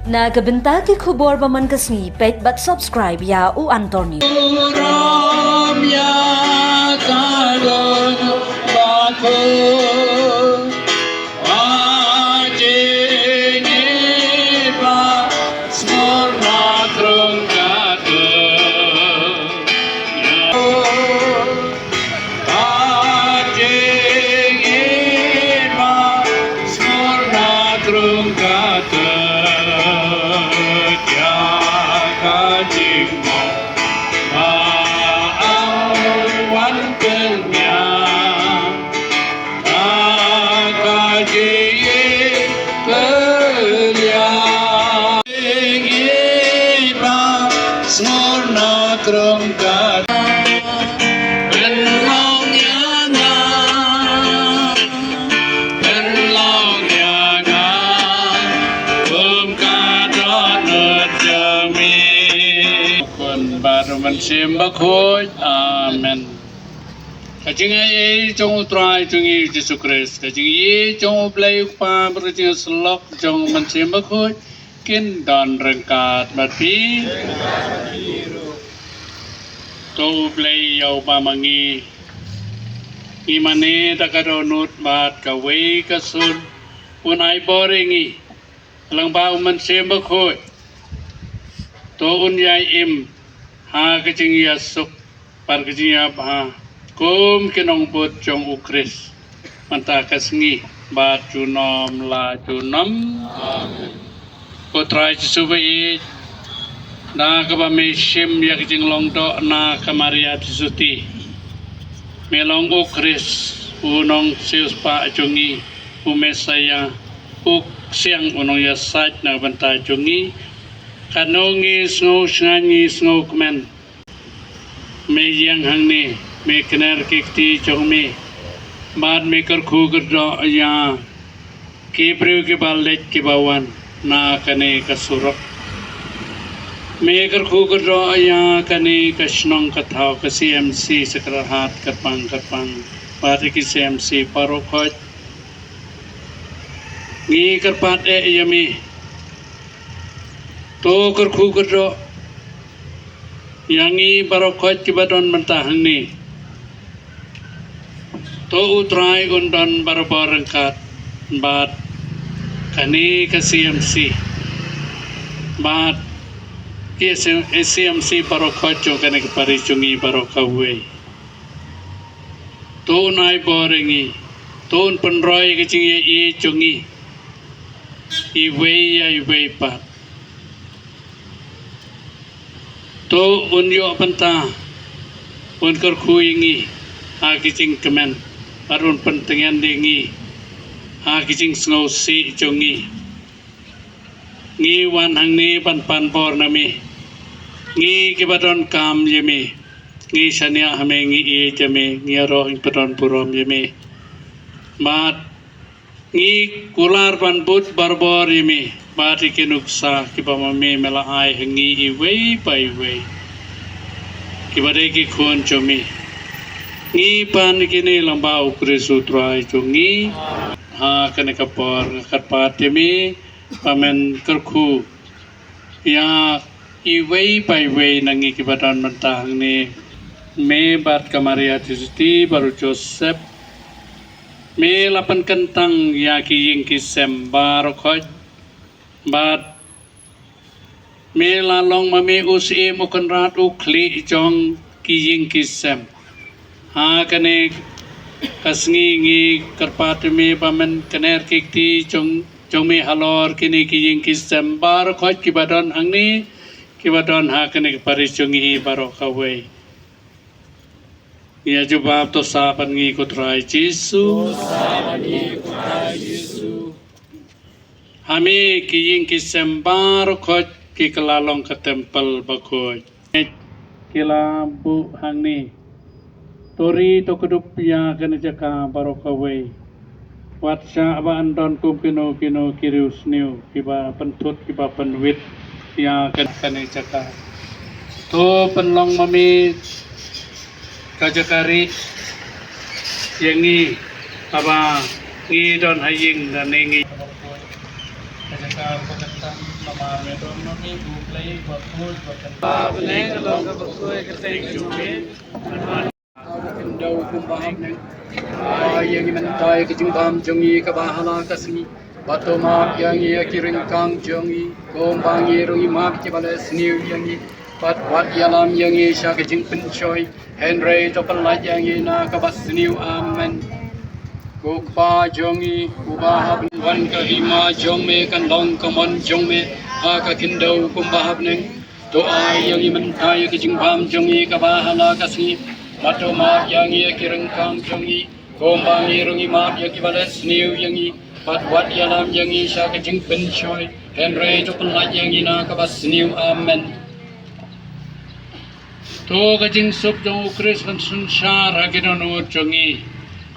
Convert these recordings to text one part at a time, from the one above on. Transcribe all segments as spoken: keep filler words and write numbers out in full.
Na ka bynta ki khubor ba man ka sngi, peit bad subscribe ïa u Anthony. Ram ïa ka don ba ko a jingïeit ba smur na krung ka don. Ka jingïeit ba smur na krung ka don, ïa ka jingmong ba ang wan pynïaid. Ka jingïeit pynïaid, jingïeit ba smur na krung ka don. Pynlong ïa nga, pynlong ïa nga kum ka dohnud jong me. Khun bad u Mynsiem Bakhuid. Amen. Ka jingaiei jong u Trai jong ngi Jisu Khrist, ka jingïeit jong u Blei u Kpa bad ka jingïasyllok jong u Mynsiem Bakhuid kin don ryngkat bad phi. To u Blei ïa uba ma ngi, ngi mane da ka dohnud bad kawei ka sur, un ai bor ïa ngi lyngba u Mynsiem Bakhuid. To un ïai im ha ka jingïasuk bad ka jingïabha kum ki nongbud jong u Khrist mynta ka sngi bad junom la junom. Amen. Ko Trai Jisu ba ïeit, na kaba me shim ïa ka jinglong doh na ka Maria Theisotti, me long u Khrist, u nongsiewspah jong ngi, u Messaïah, u ksiang, u nongïasaid na ka bynta jong ngi. Katno ngi sngew shngaiñ, ngi sngew kmen. Me ïeng hangne, me kner ki kti jong me, bad me kyrkhu kyrdoh ïa ki briew kiba leit kiba wan na kane ka surok. Me kyrkhu kyrdoh ïa kane ka shnong ka thaw ka C M C Sacred Heart kyrpang kyrpang, bad ïa ki C M C baroh khoit. Ngi kyrpad eh ïa me. To kyrkhu kyrdoh ïa ngi baroh khoit kiba don mynta hangne. To u Trai un don barabor ryngkat bad kane ka C M C, bad ki C M C baroh khoit jong kane ka parish jong ngi baroh kawei. To un ai bor ïa ngi, to un pynroi ka jingïaieit jong ngi iwei ïa iwei pat. To un ïoh bynta, un kyrkhu ïa ngi ha ki jingkmen, bad un pyntngen ïa ngi ha ki jingsngewsih jong ngi. Ngi wan hangne ban pan bor na me. Ngi kiba donkam ïa me. Ngi shaniah ha me, ngi ïeit ïa me, ngi ïaroh, ngi pyndonkam burom ïa me. Bad ngi kular ban bud barabor ïa me bad ïa ki nuksa kiba ma me me la ai ha ngi iwei pa iwei, kiba dei ki khun jong me. Ngi pan ïa kine lyngba u Khrist u Trai jong ngi. Ha kane ka por nga kyrpad ïa me ba men kyrkhu ïa iwei pa iwei na ngi kiba don mynta hangne. Me bad ka Maria Theisotti bad u Joseph, me la pynkyntang ïa ki ïing ki sem baroh khoit, bad me la long ma me u Syiem u Kynrad u khlieh jong ki ïing ki sem. Ha kane ka sngi ngi kyrpad ïa me ba men kner ki kti jong, jong me halor kine ki ïing ki sem baroh khoit kiba don hangne, kiba don ha kane ka parish jong ngi baroh kawei. Ngi ïa jubab, to sah bad ngi ko Trai Jisu. To sah bad ngi ko Trai Jisu. Ha me ki ïing ki sem baroh khoit ki kylla long ka templ bakhuid. Ki la buh hangne. To ri to kdup ïa kane jaka baroh kawei. Wat shah ba yn don kum kino kino ki riewsniew kiba pynthut kiba pynwit ïa kane jaka. To pynlong ma me ka jaka rieh ïa ngi, haba ngi don ha ïing, da ne ngi ka jaka ba kata Namar me don ma me U Blei bakhuid bakhyndai. Ba bneng ka long kaba khuid kyrteng jong me. Khyndew kumba ha bneng. Ai ïa ngi mynta ïa ka jingbam jong ngi kaba ha la ka sngi. Bad to map ïa ngi ïa ki ryngkang jong ngi kumba ngi ruh ngi map ïa kiba leh sniew ïa ngi. Bad wat ïalam ïa ngi sha ka jingpynshoi, hynrei to pynlait ïa ngi na kaba sniew. Amen. Ko Kpa jong ngi uba ha bneng, wan ka hima jong me, kan long ka mon jong me ha ka khyndew kumba ha bneng. To ai ïa ngi mynta ïa ka jingbam jong ngi kaba ha la ka sngi. Bad to map ïa ngi ïa ki ryngkang jong ngi kumba ngi ruh ngi map ïa kiba leh sniew ïa ngi. Bad wat ïalam ïa ngi sha ka jingpynshoi, hynrei to pynlait ïa ngi na kaba sniew. Amen. To ka jingsuk jong U Khrist kan synshar ha ki dohnud jong ngi.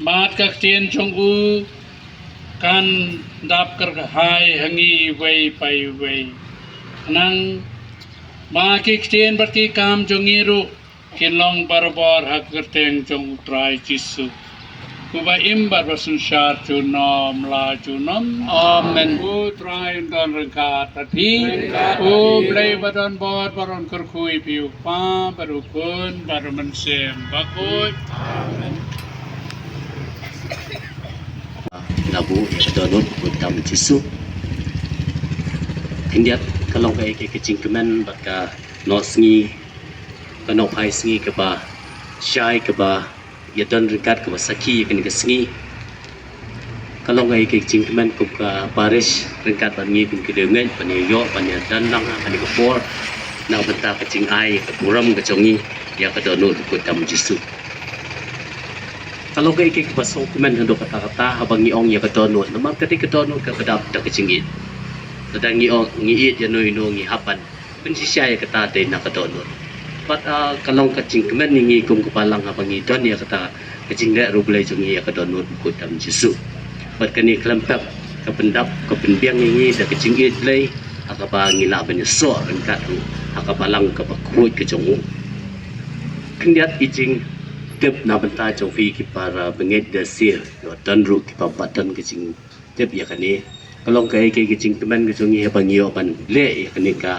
Bad ka ktien jong u kan dap kyrhai ha ngi iwei pa iwei. Nang ba ki ktien bad ki kam jong ngi ruh kin long barabor ha ka kyrteng jong U Trai Jisu, uba im bad ba synshar junom la junom. Amen. U Trai un don ryngkat bad phi. U Blei ba don bor ba ron kyrkhu ïa phi, U Kpa bad U Khun bad U Mynsiem Bakhuid. Amen. Ngi la buh ïa ka dohnud bakhuid tam Jisu. Khyndiat ka long kaei kaei ka jingkmen bad ka nohsngi, ka nohphai sngi kaba shai kaba ïa don ryngkat kaba sakhi ïa kane ka sngi. Ka long kaei kaei ka jingkmen kum ka parish ryngkat bad ngi kum ki riewngeit ban ïa ïoh ban ïa don lang ha kane ka por na ka bynta ka jingai ïa ka burom ka jong ngi ïa ka dohnud bakhuid tam Jisu. Ka long kaei kaei kaba sngewkmen haduh katta katta haba ngi ong ïa ka dohnud, namar ka dei ka dohnud kaba dap da ka jingïeit. Lada ngi ong ngi ïeit ïa no ïa no ngi hap ban pynshisha ïa kata dei na ka dohnud. Bad ah, ka long ka jingkmen ïa ngi kum ka balang haba ngi don ïa kata ka jingleh riewblei jong ngi ïa ka dohnud bakhuid tam Jisu. Bad kane khlem pep ka pyndap ka pynbiang ïa ngi da ka jingïeit Blei ha kaba ngi lah ban ïasoh ryngkat ruh ha ka balang kaba khuid ka jong u. Khyndiat i jingtip na bynta jong phi ki para bangeit da sir, ïoh don ruh kiba pat don ka jingtip ïa kane. Ka long kaei kaei ka jingkmen ka jong ngi haba ngi ïoh ban leh ïa kane ka,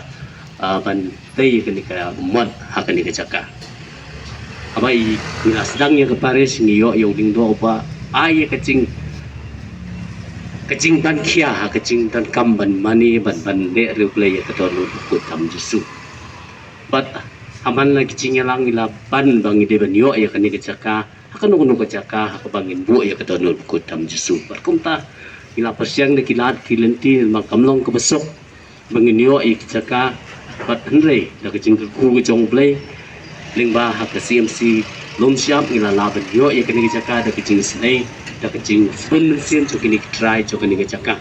ah, ban tei ïa kane ka mot ha kane ka jaka. Haba i ngi la sdang ïa ka parish ngi ïoh ïa u lyngdoh uba ai ïa ka jing, ka jingban khia ha ka jingdonkam ban mane ban ban leh riewblei ïa ka dohnud bakhuid tam Jisu. Bad ha man la ki jingïalang ngi la ban ba ngi dei ban ïoh ïa kane ka jaka ha kano kano ka jaka ha kaba ngin buh ïa ka dohnud bakhuid tam Jisu. Bad kumta ngi la pyrshang da ki lad ki lynti namar kam long kaba suk ba ngin ïoh ïa ka jaka. Bad hynrei da ka jingkyrkhu ka jong U Blei lyngba ha ka C M C Lumshyiap ngi la lah ban ïoh ïa kane ka jaka da ka jingsnei da ka jingsbun mynsiem jong kine ki trai jong kane ka jaka.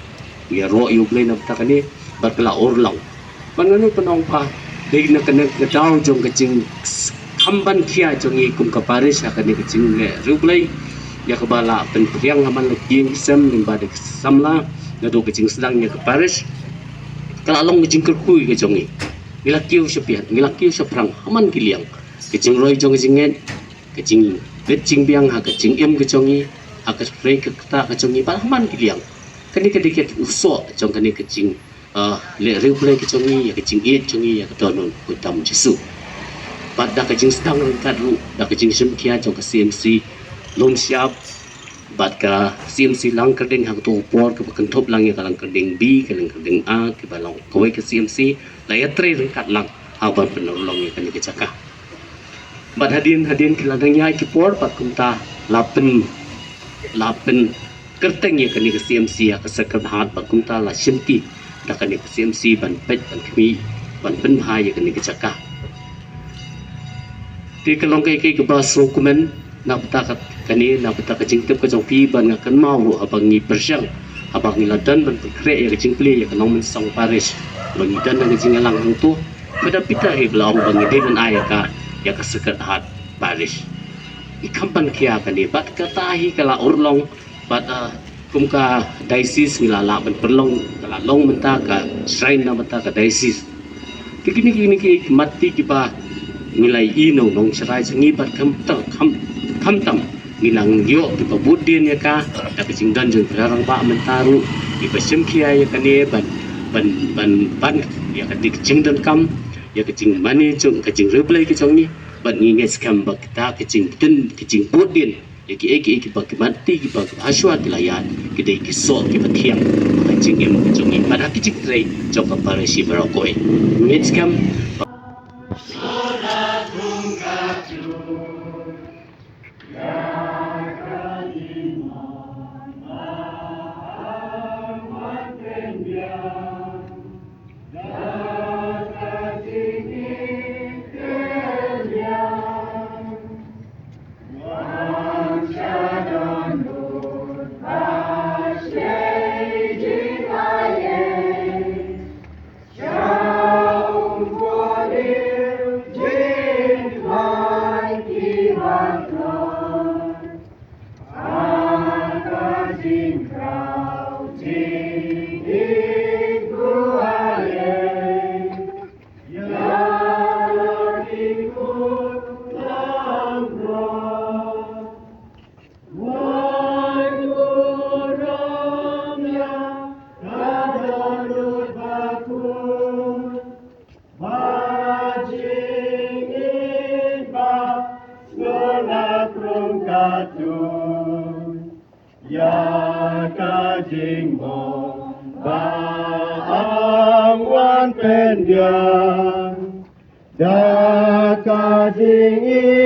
Ïaroh ïa U Blei na bynta kane bad ka la urlong. Bad ngan ong ba dei na kane ka daw jong ka jingkham ban khia jong ngi kum ka parish ha kane ka jingleh riewblei ïa kaba la pynphriang ha man la ki ïing ki sem lyngba da ki samla naduh ka jingsdang ïa ka parish. Ka la long ka jingkyrkhu ka jong ngi. Ngi la kiew shaphiah, ngi la kiew shaphrang ha man ki liang. Ka jingroi jong ka jingngeit, ka jingbit jingbiang ha ka jingim ka jong ngi, ha ka trei ka ktah ka jong ngi, bad ha man ki liang. Kane ka dei ka u soh jong kane ka jing, ah, leh riewblei ka jong ngi ïa ka jingïeit jong ngi ïa ka dohnud bakhuid tam Jisu. Bad da ka jingsdang ryngkat ruh da ka jingshim khia jong ka C M C Lumshyiap bad ka C M C Langkyrding ha kato ka por kaba kynthup lang ïa ka Langkyrding B, ka Langkyrding A, kiba long kawei ka C M C, la ïatrei ryngkat lang ha ban pynurlong ïa kane ka jaka. Bad hadien hadien ki la dang ïaid ki por bad kumta la pyn, la pynkyrteng ïa kane ka C M C ha ka Sacred Heart bad kumta la shimti da kane ka C M C ban peit ban khmih ban pynbha ïa kane ka jaka. Te ka long kaei kaei kaba sngewkmen na bynta ka, kane na bynta ka jingtip ka jong phi bad nga kynmaw ruh haba ngi pyrshang haba ngi la don ban pynkhreh ïa ka jingplie ïa ka Nongmynsong Parish ba ngi don ha ka jingïalang hangto. Ba da pita hi ba la ong ba ngi dei ban ai ïa ka, ïa ka Sacred Heart Parish. I kham ban khia kane bad kata hi ka la urlong bad, ah, kum ka diocese ngi la lah ban pynlong, ka la long mynta ka shrine na bynta ka diocese. Te kine kine ki mat ti kiba ngi la ïohi na u nongshakri jong ngi bad kham tam, kham, kham tam ngi la ïoh kiba bud dien ïa ka da ka jingdon jong ki rangbah mynta ruh kiba shim khia ïa kane ban ban ban ban ïa ka dik jingdonkam, ïa ka jingmane jong ka jingriewblei ka jong ngi, bad ngi ngeit skhem ba kata ka jingpyntip, ka jingbud dien ïa kiei kiei kiba ki matti kiba ha shuwa ki la ïaid, ki dei ki soh kiba thiang ha ka jingim ka jong ngi bad ha ka jingtrei jong ka parish baroh kawei. Ngi ngeit skhem ba ïa ka jingmong ba ang wan pynbiang da ka jingïeit.